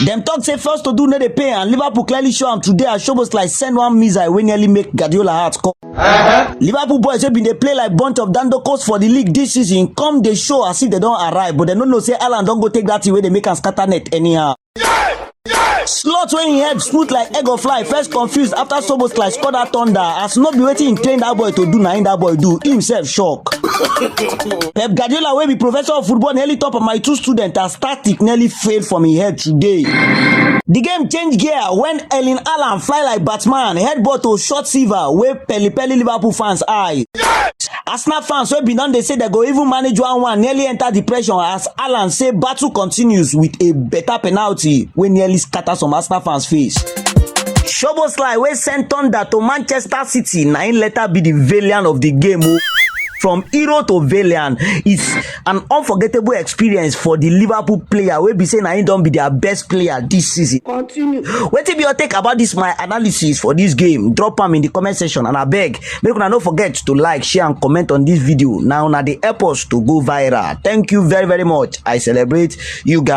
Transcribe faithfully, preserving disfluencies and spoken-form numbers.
Dem talk say first to do no dey pay, and Liverpool clearly show am today as Szoboszlai send one missile wey nearly make Guardiola heart come. Liverpool boys wey bin dey play like bunch of dandokos for di league dis season come dey show as if dem don arrive, but dem no know say Haaland don go take dat thing wey dey make am scatter net anyhow. Slot wey im head smooth like egg of fly first confused after Szoboszlai score dat thunder, as no be wetin im train dat boy to do na im dat boy do, im sef shock. Pep Guardiola wey be professor of football nearly top of my two student as tactic nearly fail from im head today. Di game change gear wen Erling Haaland fly like Batman headbutt to short silver wey peli peli Liverpool fans eye. Arsenal fans wey bin don dey say dem go even manage one one nearly enter depression as Haaland say battle continues with a better penalty wey nearly scatter some Arsenal fans face. Szoboszlai wey send thunder to Manchester City na im later be the valiant of the game o. From hero to valiant is an unforgettable experience for the Liverpool player wey be say na im don be their best player this season. Continue. Wetin be your take about this my analysis for this game? Drop am in the comment section and abeg make una no forget to like, share and comment on this video. Na una dey help us to go viral. Thank you very very much. I celebrate you guys.